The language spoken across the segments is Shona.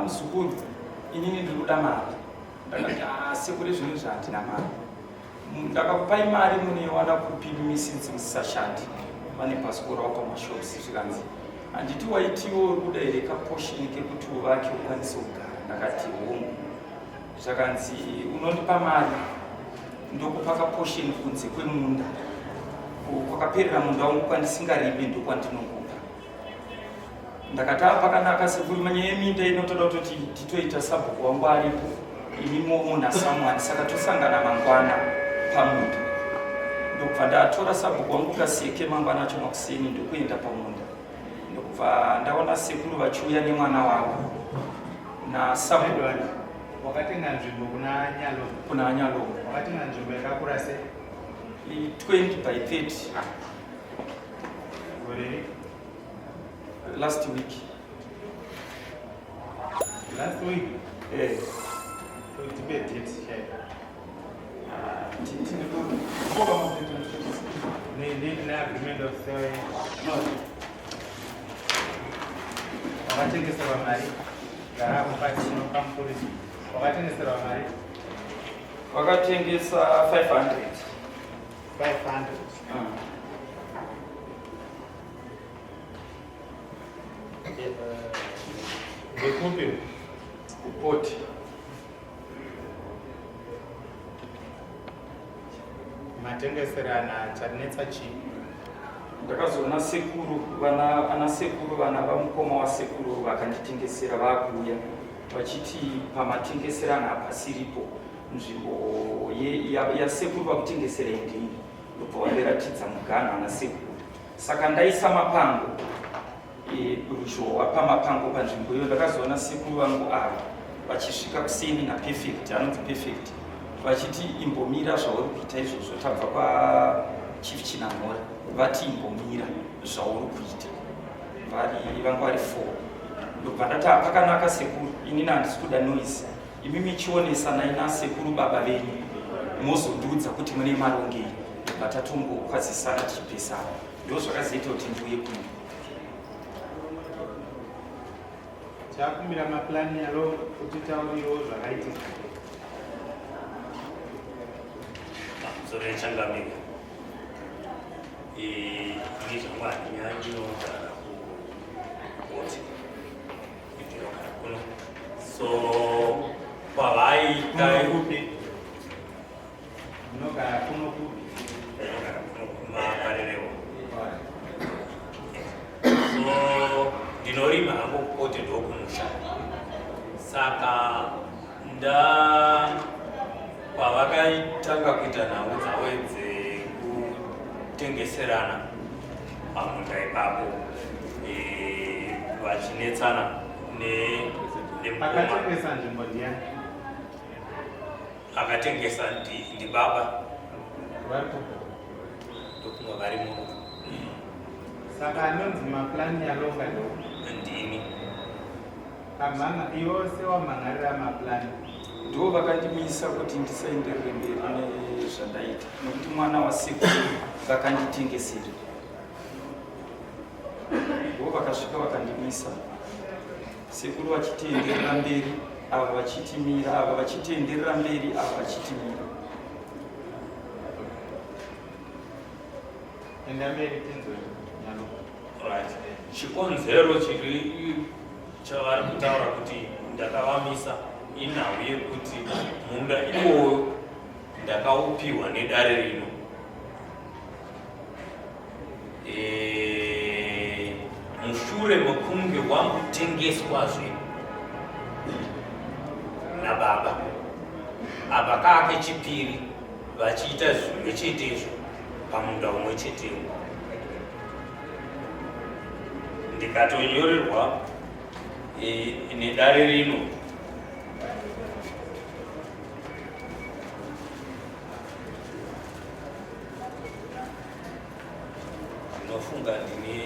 muzukuru, inini ndiri kuda mari. Ndakati ah, sekuru zvinhu izvi handina mari. Ndakakupai mari munoiwana kupi misinzi musisashandi vane bhasikoro wapa mashops zvikanzi handiti waitiwo uri kuda here kaposhini kekuti uvake ukwanise kugara. Ndakati hongu. Zvakanzi unondipa mari ndokupa kaposhini kunze kwemunda kwakaperera munda wangu kwandisingarime ndokwandinokupa. Ndakati ah, pakanaka sekuru, manyaya yeminda inotoda kutoti titoita sabhuku wangu aripo, imi muna someone, saka tosangana mangwana pamunda. Ndokubva ndatora sabhuku wangu kaseke mangwana acho makuseni ndokuenda pamunda, ndokubva ndaona sekuru vachiuya nemwana wavo nasabhuku. Wakatenga nzvimbo kuna Nyalongo? Kuna Nyalongo. Wakatenga nzvimbo yakakura sei? 20 by 30. Gore last week. Last week? Eh. So tipe date chaiyo. Ne agreement of sale. No. Wakatengeserwa mari. Gara mukati pamupurisa. Wakatengeserwa mari. Wakatengesa 500. 500. Ndekupi? Kupoti. Matengeserana chanetsa chii? Ndakazoona sekuru vana ana sekuru vana vamukoma wasekuru vakanditengesera vakuuya vachiti pamatengeserana hapasiripo nzvimbo yasekuru vakutengeserei ndini ndobva vandiratidza muganhu ana sekuru saka ndaisa mapango e, ruzhowa pamapango panzvimbo iyo ndakazoona sekuru vangu ava vachisvika kuseni naperfect anonzi perfect vachiti imbomira zvauri kuita izvozvo tabva kwachief chinamhora vati imbomira zvauri kuita vari vanga vari four ndobva ndati pakanaka sekuru inini handisi kuda noise Imi michionesanai nasekuru baba venyu mozondiudza kuti mune marongei ndobva tatongokwazisana tichipesana ndozvakazoita kuti ndiuye kuno. Chakumbira maplani alo kuti taurirewo zvakaitika. Pamusoro yechangamire ini zvangu handinyanyi nogara kukoti so pavaita kupi munogara kuno kupi munogara kuno kumaparerewo so ndinorima hangu kupote ndokumusha saka nda pavakaitanga kuita nhau dzavo dzekutengeserana pamunda ipapo eh, vachinetsana akatengesa nzvimbo ndiyani akatengesa ndibaba ndokumwe vari muno saka anonzi maplani yalonga ndo ndini amhanga iwo sewamhangarira maplani ndivo vakandimisa kuti ndisaenderere mberi nezvandaita nokuti mwana wasekuru vakanditengesera ndivo vakasvika vakandimisa sekuru vachitienderera mberi ava vachitimira ava vachitienderera mberi ava vachitimira enda mberi tinzwe nyalo right chikonzero chiri chavari kutaura kuti ndakavamisa inhau yekuti munda iwoyo ndakaupiwa nedare rino e, mushure mekunge wangutengeswazve nababa apa kaa kechipiri vachiita zvimwe chetezvo pamunda umwe chetewo ndikatonyorerwa e, nedare rino ndinofunga ndine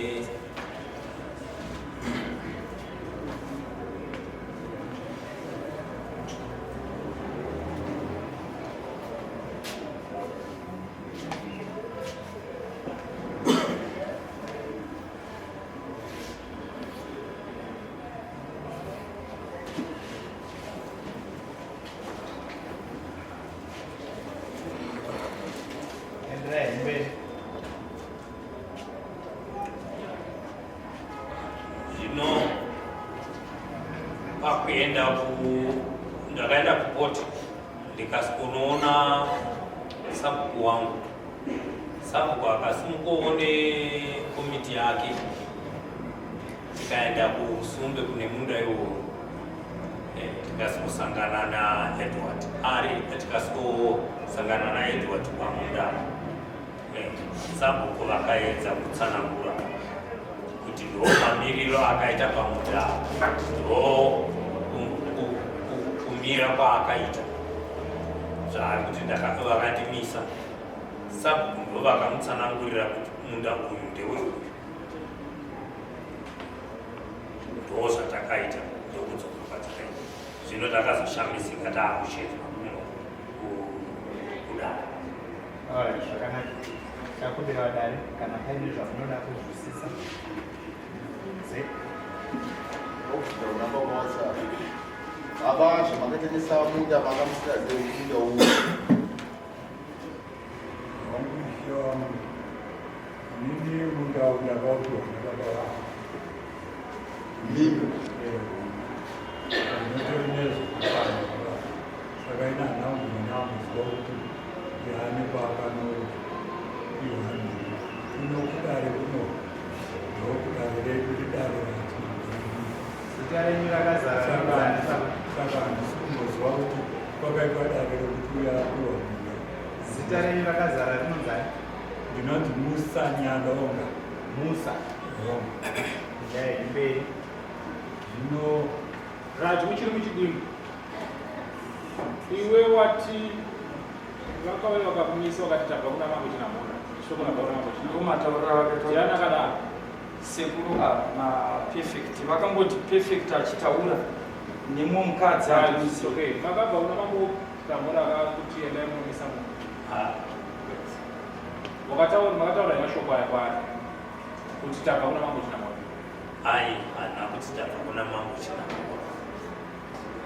Pakuenda ku ndakaenda kupoti ndikasikunoona sabhuku wangu. Sabhuku akasimukawo nekomiti yake tikaenda kusumbe kune munda iwowo eh, tikasikusangana naEdward ari tikasikusangana naEdward pamunda. Eh, sabhuku vakaedza kutsanangura kuti ndo mamiriro akaita pamunda ndo kumira kwaakaita zvaari kuti vakandimisa sabhuku ndo vakamutsanangurira kuti munda uyu ndewe uyu ndo zvatakaita ndokudzoka kwatakaita zvino takazoshamisika taakushedzwa kuno kudare. Alright, zvakanaka. Takumbira vadare kana paine zvamunoda kuzwisisa. Ze. Baba zvamakatengesa munda manga musingazivi munda uwu. Inini munda ndakaupiwa nababa vangu. Mimi. Ndinotori nezvekufamba. Saka ini handina kumbonyamuziva kuti ndiani kwaakanopiwa mhiri. Kuno kudare kuno ndokudare redu ridare ratinogara. Zita renyu rakazara Saka handisi kumboziva kuti kwakaitwa dare rekuti uya apiwa mhiri. Zita renyu rakazara rinonzani? Ndinonzi Musa Nyalonga. Musa. Hongu. Ndaya mberi. Zvino Right, uchiri muchidimbu. Iwe wati vakauya vakakumisa vakati tabva kuna mambo Chinamhora. Shoko rabva kuna mambo Chinamhora. Ndomataurira vakaita Ndiani akadaro? Sekuru ava maperfect vakangoti perfect achitaura nemumwe mukadzi Right, handimuzivi. okay. Makabva kuna mambo Chinamhora akakuti endai munomisa munhu. Ah, Wakataura makataura nemashoko aya kwaari. Kuti tabva kuna mambo Chinamhora. Ai, handina kuti tabva kuna mambo Chinamhora.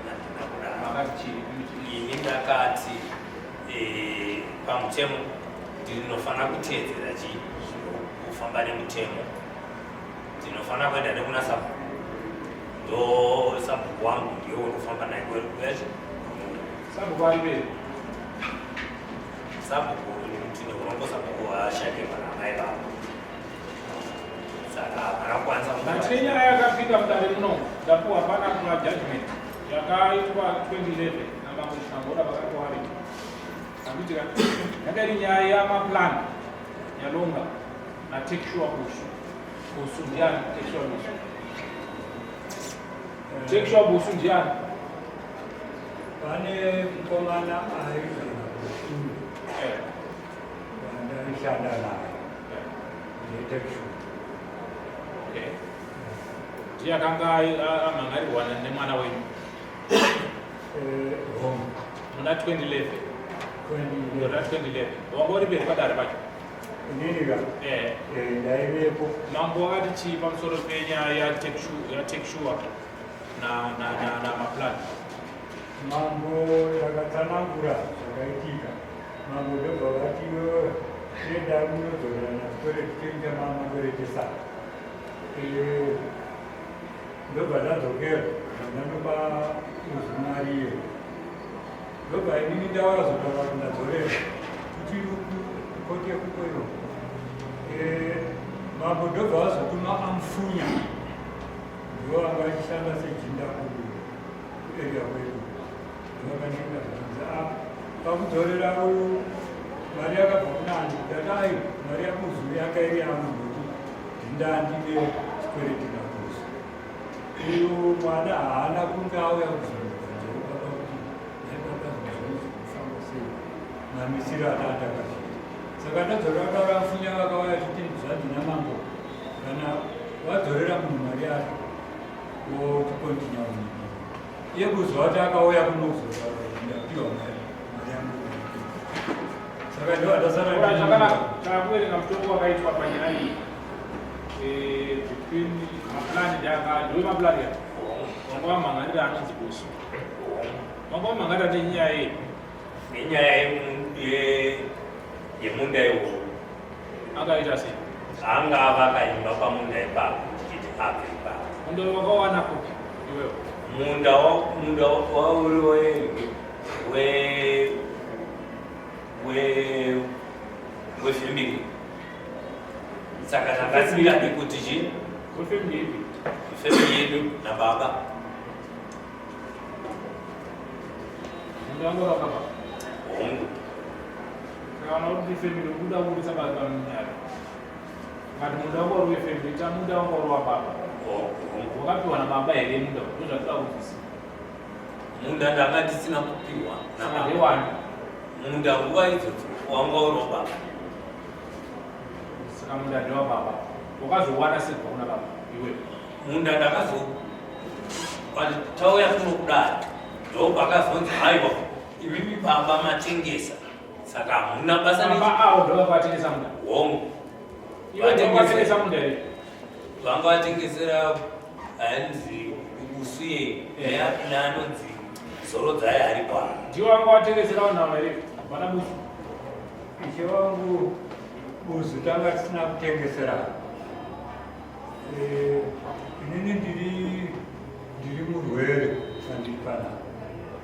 Handina kudaro. Makati chii? Ini ndakati eh, pamutemo ndinofanira kuteedzera chii kufamba nemutemo ndinofanira kuenda nekuna sabhuku ndo sabhuku wangu ndiye unofamba naye kuyachi Sabhuku ari mberi. Sabhuku tine urombo sabhuku vashatirwa namai vavo saka havana kukwanisa But tine nyaya yakapinda mudare muno ndapuwa pana kuna judgment yakaitwa 2011 namambo Chinamhora vakanga varipo. Handiti ka yanga iri nyaya yamaplan Nyalonga naTakesure Busu. Busu ndiani? Takesure Busu. Takesure Busu ndiani? Pane mukomana aigara kuShumbe wandaishanda naye neTakesure. Okay. Ndiye akanga amhangarirwa nemwana wenyu Hongu. Muna 2011. Muna 2011. Wanga uri peri padare pacho? Inini ka? Eh. Ndaivepo. Mambo wakati chii pamusoro penyaya yaTakesure na na na na maplan? Mambo ndakatsanangura zvakaitika. Mambo ndobva vati iwewe enda munodzorerana chikwereti chenyu chamamwakweretesa. Ndobva ndadzokera ndandopa uzu mari iye. Ndobva inini ndavazotaura kuti ndadzorera kuchiri kukoti yekuko iyo. Mambo ndobva vazotuma amufunya ndivo vanga vachishanda sejinda kuarea kwedu. Ndovakandinda zvanzi a pakudzorera uyu mari yakabva kunani ndati ai mari yakuzu yanga iri yangu ndokuti ndandine chikwereti nakuzu. Uyu mwana haana kunge auya kuzondibvunza baba kuti nhai baba zvinhu zvinofamba sei mamisiro atandakazviita. Saka ndadzorera taura mfunya vakauya chiti zvanzi namambo kana wadzorera munhu mari yake wotikontinya unyika. Iye kuzwa kuti akauya kuno kuzotaura kuti ndapiwa mari mari yangu. Saka ndo andasara Alright, zvakanaka. Takuverenga mutongo wakaitwa panyaya iyi. Between maplan ndanga ndiwe maplan ya. Wanga wamhangarira anonzi Busu. Wanga wamhangarira nenyaya iyi. Nenyaya yemunda iwowo. Akaita sei? Anga avaka imba pamunda ipapo tichiti abve ipapo. Munda wakawana kupi iwewe? Munda munda wauri we we wefamily, saka tanga kuti chi Wefamily ipi? Family yedu nababa. Munda wangu wakababa? Hongu. Saka kana uri family, ukuda kuburitsa panyaya ngati munda wangu uri wefamily, ta munda wangu uri wababa. Hongu. Wakapiwa nababa here munda? Ndozvatida kuzwisisa. Munda ndanga ndisina kupiwa Saka nababa. ndewani? Munda nguva idzodzo wanga uri wababa. Saka munda ndewababa, wakazowana sebva kuna baba iwe? Munda ndakazo tauya kuno kudai, ndopakazonzi, "Aiwa, imimi baba matengesa, saka hamuna basa." Baba avo ndovakatengesa munda? Hongu. Iwe ndowakatengesa munda here? Vanga vatengesera ainzi Usuye neanonzi Zorodzai ari pano. Ndiwo wanga watengesera vanhu ava here, vana Busu? Ishe wangu, Buzu tanga tisina kutengesera. Inini ndiri murwere pandiri panapa,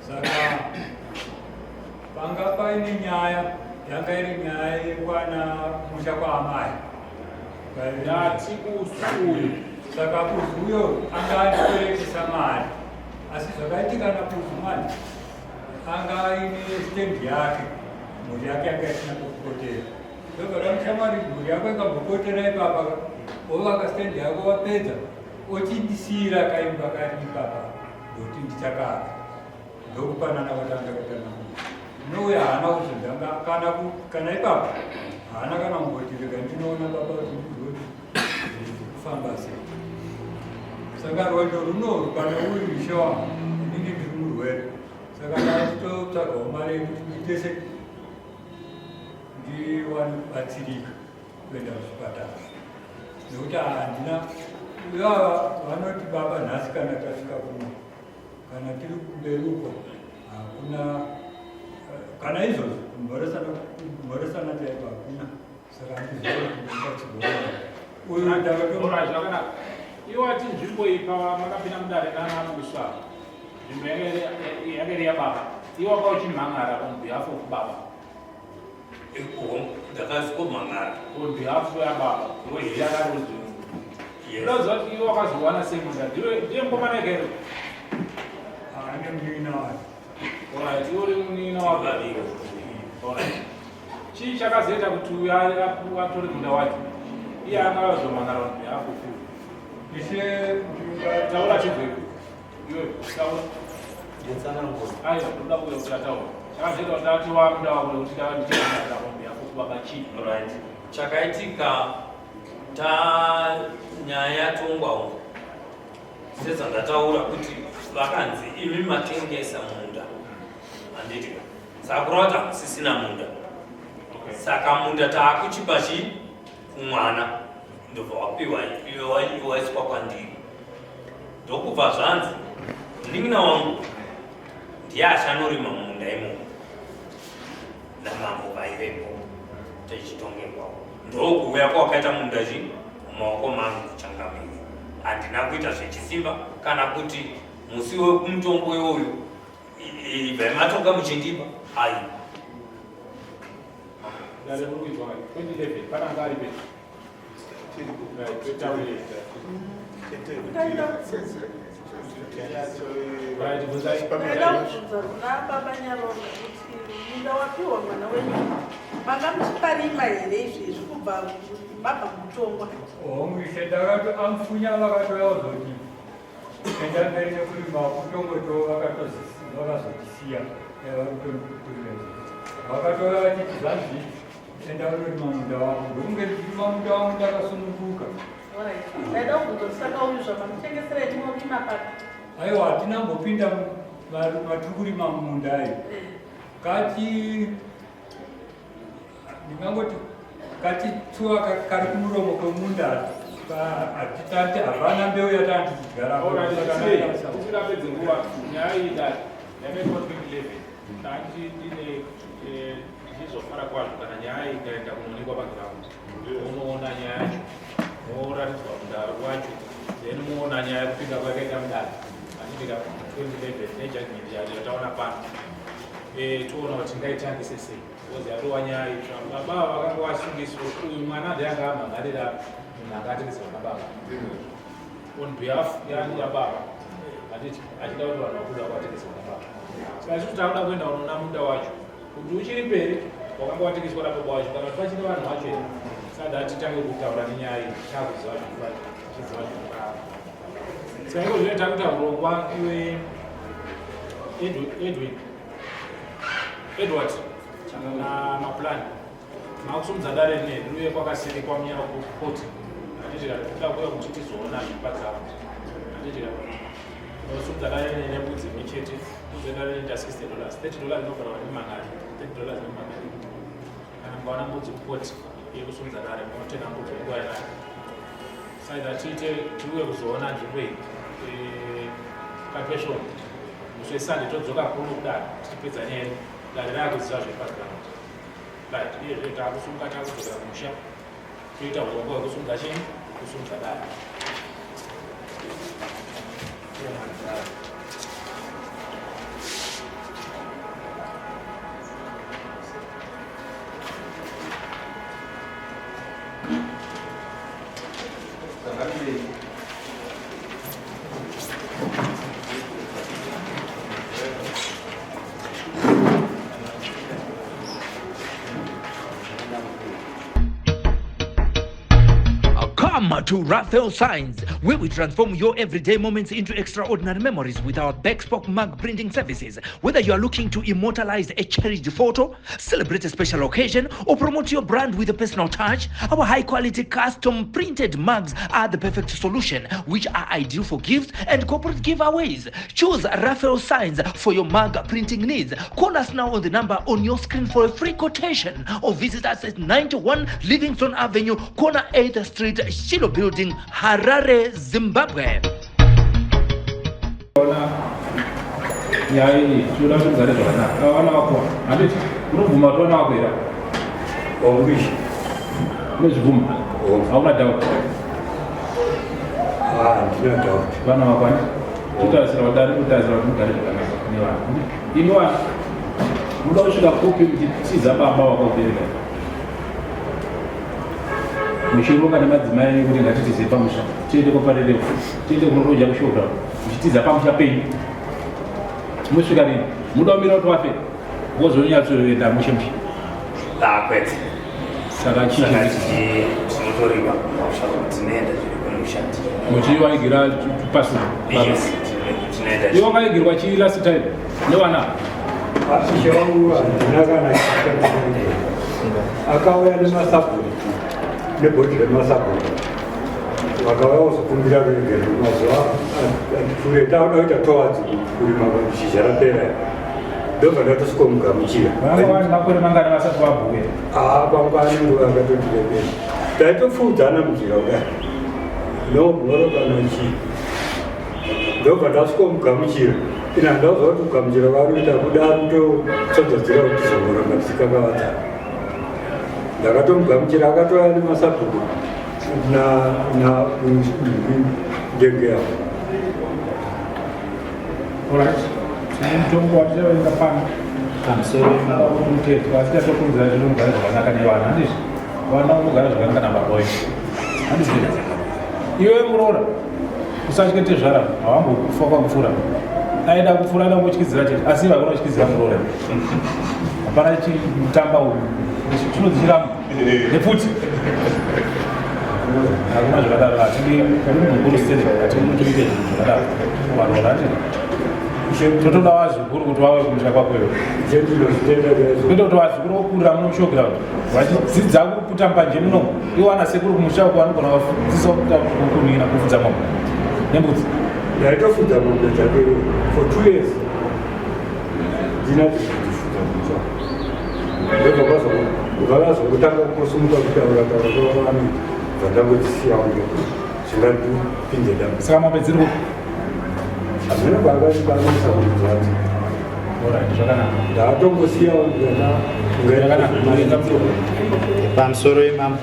saka panga paine nyaya, yanga iri nyaya yekwana musha kwaamai. Ndati Usu uyu. Saka Buzu uyo anga andikweretesa mari, asi zvakaitika naBuzu manje, anga aine stendi yake, mhuri yake yanga isina kukupotera. Ndobva ramushamwari, mhuri yako ikambopotera ipapa, wovaka stendi yako, wapedza ochindisiyira kaimba kari ipapa, ndokuti ndichakaka. Ndokupanana kwatanga kuita naBuzu. Nouya haana kuzondanga kana ipapo haana kana kumboti, "Rega ndinoona baba kuti ndizwe kuti zviri kufamba sei." Saka rwendo runoru pane uyu, ishe wangu, inini ndiri murwere, saka ndachitotsvagawo mari yekuti ndiite se ndiwane kubatsirika kuenda kuchipatara, nekuti handina. Ivava vanoti baba nhasi kana tasvika kuno, kana tiri kumberi uko, hakuna kana izvozvo kumhoresana chaiko hakuna. Saka handizivi kuti ndingabatsirwa uyu ndakato. Alright, zvakanaka. Iwo ati nzvimbo iyi, pamakapinda mudare nanaBusu ava, nzvimbo yanga iri yababa. Iwo wanga uchimhan'ara on behalf of baba? Ndakazikomhan'ara. On behalf yababa, yakaronzwa. Yes. Unoziva kuti iwo wakazowana sei munda? Ndiye mukomana ega here? Ane munin'ina wake. Alright, iwe uri munin'ina wako. Vaviri. Alright. Chii chakazoita kuti uyu atore munda wacho, iye anga azomhan'ara on behalf of you? Ishe. Taura chibveko iwe, taura. Aiwa, ndoda kuuya kuti ataura chakazoita kuti ati wamuda wako, nekuti ndava ndichimhan'ara on behalf of baba, chii? Right, chakaitika, ta nyaya yatongwa umu, sezvandataura kuti vakanzi, "Imi matengesa munda," handiti? Saka kureva kuti hamusisina munda. Saka munda taakuchipa chi kumwana, ndobva wapiwa iwe, waiswa kwandiri. Ndokubva zvanzi munin'ina wangu ndiye achanorima mumunda imomo namambo vaivepo tichitongerwawo. Ndokuuya kwakaita munda chi mumaoko mangu kuchangamira. Handina kuita zvechisimba kana kuti musi wekumutongo iwoyo ibvai matonga muchindipa, ai. Dare muri kuitwa 2011, pana anga ari pesi? Right, totaurire. Right, bvunzai. Ndaida kubvunza kuna baba Nyarona kuti munda wapiwa mwana wenyu, manga muchiparima here izvezvi kubva mabva mutongwa? Hongu ishe, ndakato amfunya vakatouya kuzoti, "Enda mberi nekurima." Kutongoto vakazotisiya vakutokurima. Vakatouya vachiti, "Zvanzi enda unorima munda wako." Ndokunge ndichirima munda wangu ndakasununguka. Alright. Ndaida kubvunza kuti saka uyu zvamamutengeserai munorima papi? Aiwa, hatina mbopinda matiri kurima mumunda ayo. Kati ndingangoti kachitsuwa kari kumuromo kwemunda, hatitati hapana mbeu yatanga tichidyarapo. Tisingapedze nguva, nyaya iyi dai yakaitwa 2011, ndanti ndine ndichizofara kwazvo kana nyaya iyi ikaenda kunoonekwa paground, munoona nyaya yacho, moratidzwa mundaro wacho, then muona nyaya kupinda kwakaita mudare. Handitika 2011 nejudgment yacho yataona pano. Eh, toona kuti tingaitangise sei because yatova nyaya itsva. Baba ava vakanga vasungiswa, uyu mwana ndiye anga amhan'arira munhu anga atengeserwa nababa on behalf yani yababa, handiti achida kuti vanhu vakuda kwatengeserwa nababa. Saka isusu takuda kuenda kunoona munda wacho kuti uchiri mberi wakanga watengeswa nababa wacho kana kuti pachine vanhu vacho here, saka titange kutaura nenyaya iyi takuziva zvekufanya, tichiziva zvekufanya. Saka iko zvino takuita urongwa iwe Edwin Edward namaplan makusumudza dare rine riuye kwakasiri kwamunyara kukoti, handiti ka? Tinoda kuuya kuti tizoona zvimba dzavo, handiti ka? Unosumudza dare rine nembudzi imwe chete. Mbudzi yedare inoita $60, $30 inobhadharwa nemangari, $30 nemangari. Kana mukaona mbudzi kukoti yekusumudza dare, munotenga mbudzi yenguva yanayo. Saka tiite tiuye kuzoona nzvimbo iyi pakati pesvondo, musi weSunday todzoka kuno kudare tichipedza nyaya yedu, dare raakuziva zviri paground. Right, iye zvino taakusunga, taakudzokera kumusha, toita urongwa hwekusunga chii, kusunga dare. Come to Raphael Signs, where we transform your everyday moments into extraordinary memories with our bespoke mug printing services. Whether you are looking to immortalize a cherished photo, celebrate a special occasion, or promote your brand with a personal touch, our high quality custom printed mugs are the perfect solution, which are ideal for gifts and corporate giveaways. Choose Raphael Signs for your mug printing needs. Call us now on the number on your screen for a free quotation or visit us at 91 Livingston Avenue, corner 8th Street, Shiloh Building, Harare, Zimbabwe. Ona nyaya iyi tinoda kuti mugare zvakanaka. Vana vako handiti unobvuma kuti vana vako here? Onguishi. Unozvibvuma? Hauna doubt? Ah, ndina doubt. Vana vako handiti totarisira kuti dare totarisira kuti mugare zvakanaka nevana. Imi vana munoda kusvika kupi muchitiza baba wakakubereka? Muchironga nemadzimai enyu kuti ngatitize pamusha tiende kwaparerewo tiende kunoroja kushowground muchitiza pamusha penyu musvika rini? Muda kumira kuti vafe wozonyatsoenda mushe mushe? Ah, kwete. Saka chii? Saka tinotorima kumusha, tinoenda zviri kumusha. Muchivaigira pasi? Yes, tinoenda. Iwe wakaigirwa chii last time nevana? Ishe wangu, handina kana chakandinoita. Akauya nemasabhuku nebhodhi remasabhuku, vakauya kuzokumbira ruregerero mazuva atipfuure. Tauda kuita towards kurima shizha rapera, ndobva ndatosvikomugamuchira. Vanga vane makore mangani vasati vabhuya? Aa, kwanga ane nguva yakatotirebera. Taitopfuudzana munzira kudai, no mhoro kana chii. Ndobva ndasvikomugamuchira. Ina handauziva kuti kugamuchira kwaari kuita kuda kutotsonzadzira kuti tizongoramba tichikakavadzana. Ndakatomugamuchira, akatouya nemasabhuku na na ndenge yavo. Alright. Tine mutongo watichaverenga pano. Pamusoro. Mutedzwa, asi tatokurudzira kuti unogara zvakanaka nevana, handizvo? Vana unogara zvakanaka nababa wenyu. Handizvo? Iwe muroora, usatye tezvara, hawambokufa kwakupfuura. Aida kupfuura, aida kutyidzira chete, asi iwe hakuna kutyidzira muroora. Hapana chimutamba uyu. Chinonzi chiramu. Nepfuti. Hakuna zvakadaro, hatidi mukuru stere, hatidi kuti uite zvinhu zvakadaro. Varoora, handizvo? Totoda vazukuru kuti vauye kumusha kwako iwe. Kwete kuti vazukuru vokurira muno mushowground vachidzidza kuputa mbanje muno, iwo ana sekuru kumusha uko vanogona vadzidzisa kunina kufudza mombe nembudzi. Ndaitofudza mombe dzake for 2 years, ndinadzo kudzifudza kutsva. Ndobva vazongotanga kusumuka kutaura taura kwavanoita, bva ndangodzisiyawo ngekuti zvingandipinze dambudziko. Saka mombe dziri kupi? Hameno kwaakati kwaanoisa mombe dzacho. Alright, zvakanaka. Ndaatongosiyawo ndikata. Zvakanaka, maringa mutongo. Pamusoro imambo,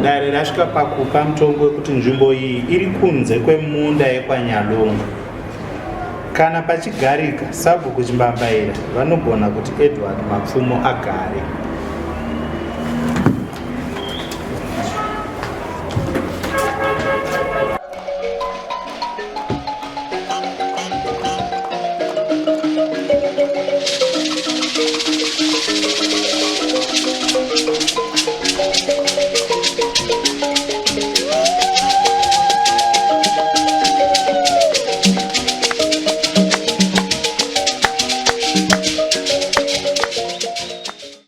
dare rasvika pakupa mutongo wekuti nzvimbo iyi iri kunze kwemunda yekwaNyalongo. Kana pachigarika, sabhuku Chimbambaira vanogona kuti Edward Mapfumo agare.